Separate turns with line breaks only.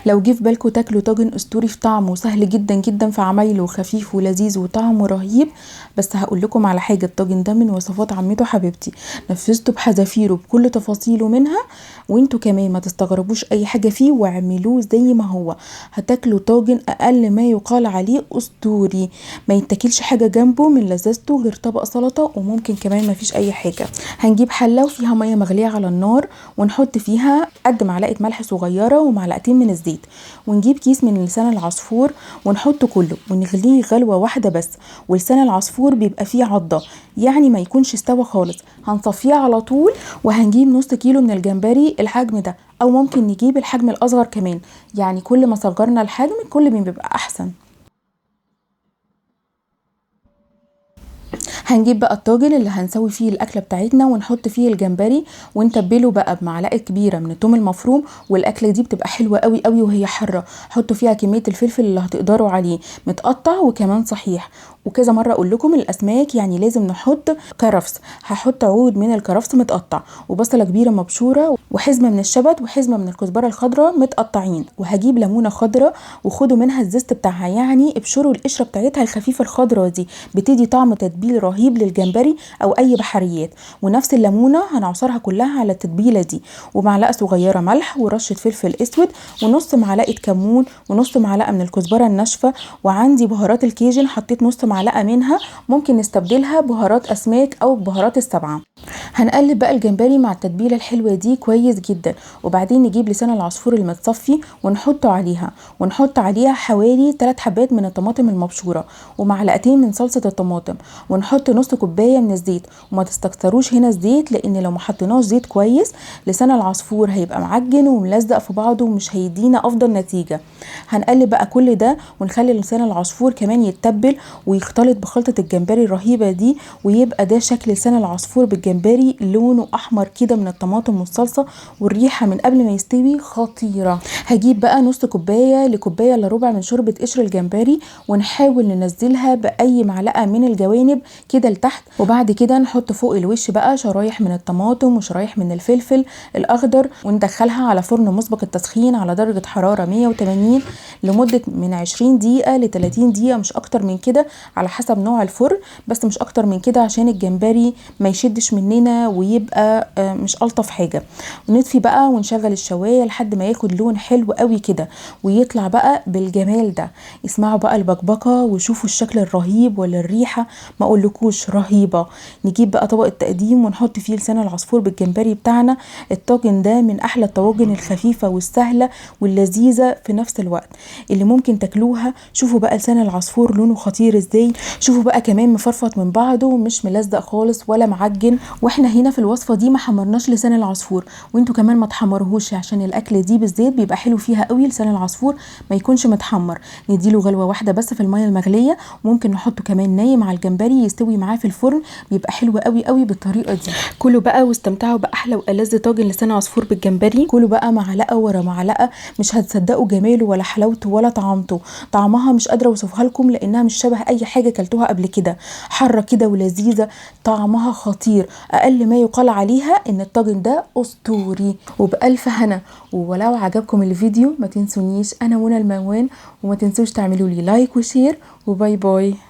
لو جه في بالكم تاكلوا طاجن اسطوري في طعمه، سهل جدا جدا في عمايله، خفيف ولذيذ وطعمه رهيب. بس هقول لكم على حاجة، الطاجن ده من وصفات عمته حبيبتي، نفذته بحذافيره بكل تفاصيله منها، وانتوا كمان ما تستغربوش اي حاجة فيه واعملوه زي ما هو. هتاكلوا طاجن اقل ما يقال عليه اسطوري، ما يتاكلش حاجة جنبه من لذاذته غير طبق سلطة، وممكن كمان ما فيش اي حاجة. هنجيب حله وفيها مية مغليه على النار، ونحط فيها قد معلقه ملح صغيرة ومعلقتين من الزيت، ونجيب كيس من لسان العصفور ونحطه كله ونغليه غلوه واحدة بس. ولسان العصفور بيبقى فيه عضه، يعني ما يكونش استوى خالص، هنصفيه على طول. وهنجيب نص كيلو من الجمبري الحجم ده، او ممكن نجيب الحجم الاصغر كمان، يعني كل ما صغرنا الحجم كل ما بيبقى احسن. هنجيب بقى الطاجن اللي هنسوي فيه الاكلة بتاعتنا ونحط فيه الجمبري، ونتبله بقى بمعلقه كبيرة من الثوم المفروم. والاكله دي بتبقى حلوة قوي قوي وهي حارة، حطوا فيها كمية الفلفل اللي هتقدروا عليه متقطع وكمان صحيح. وكذا مرة اقول لكم الاسماك يعني لازم نحط كرفس، هحط عود من الكرفس متقطع، وبصله كبيرة مبشوره، وحزمه من الشبت، وحزمه من الكزبره الخضراء متقطعين. وهجيب ليمونه خضراء وخدوا منها الزست بتاعها، يعني ابشروا القشرة بتاعتها الخفيفة الخضراء دي، بتدي طعم تتبيل رهيب للجمبري او اي بحريات. ونفس الليمونه هنعصرها كلها على التتبيله دي، ومعلقة صغيرة ملح، ورشه فلفل اسود، ونص معلقه كمون، ونص معلقه من الكزبره الناشفه. وعندي بهارات الكيجن حطيت نص معلقه منها، ممكن نستبدلها بهارات اسماك او بهارات السبعة. هنقلب بقى الجمبري مع التتبيله الحلوة دي كويس جدا، وبعدين نجيب لسان العصفور المتصفي ونحطه عليها، ونحط عليها حوالي 3 حبات من الطماطم المبشوره، ومعلقتين من صلصه الطماطم، ونحط نص كوباية من الزيت. وما تستكتروش هنا الزيت، لان لو ما حطيناش زيت كويس لسان العصفور هيبقى معجن وملزق في بعضه ومش هيدينا افضل نتيجة. هنقلب بقى كل ده ونخلي لسان العصفور كمان يتبل ويختلط بخلطه الجمبري الرهيبة دي، ويبقى ده شكل لسان العصفور بالجمبري، لونه احمر كده من الطماطم والصلصه، والريحه من قبل ما يستوي خطيرة. هجيب بقى نص كوباية لكوبايه الا ربع من شوربة قشر الجمبري، ونحاول ننزلها باي معلقه من الجوانب كده لتحت، وبعد كده نحط فوق الوش بقى شرايح من الطماطم وشرايح من الفلفل الاخضر، وندخلها على فرن مسبق التسخين على درجه حرارة 180 لمدة من 20 دقيقة ل 30 دقيقة، مش اكتر من كده على حسب نوع الفرن، بس مش اكتر من كده عشان الجمبري ما يشدش مننا ويبقى مش الطف حاجة. ونطفي بقى ونشغل الشوايه لحد ما ياخد لون حلو قوي كده، ويطلع بقى بالجمال ده. اسمعوا بقى البقبقه وشوفوا الشكل الرهيب ولا الريحة، ما اقولكوش رهيبة. نجيب بقى طبق التقديم ونحط فيه لسان العصفور بالجمبري بتاعنا. الطاجن ده من احلى الطواجن الخفيفة والسهله واللذيذه في نفس الوقت اللي ممكن تاكلوها. شوفوا بقى لسان العصفور لونه خطير ازاي، شوفوا بقى كمان مفرفط من بعضه، مش ملزق خالص ولا معجن. واحنا هنا في الوصفة دي ما حمرناش لسان العصفور، وانتوا كمان ما تحمروهوش عشان الاكل دي بالزيت بيبقى حلو فيها قوي. لسان العصفور ما يكونش متحمر، نديله غلوه واحدة بس في المية المغليه، وممكن نحطه كمان نايم على الجمبري يستوي معاه في الفرن، بيبقى حلو قوي قوي بالطريقة دي. كلوا بقى واستمتعوا باحلى والذ طاجن لسان عصفور بالجمبري. كلوا بقى معلقه ورا معلقه، مش هتصدقوا جماله ولا حلاوته ولا طعمته. طعمها مش قادرة اوصفها لكم لانها مش شبه اي حاجة كلتوها قبل كده، حارة كده ولذيذه، طعمها خطير. اقل ما يقال عليها ان الطاجن ده اسطوري. وبالف هنا. ولو عجبكم الفيديو ما تنسونيش، انا منى الموان، وما تنسوش تعملوا لي like و share، و bye bye.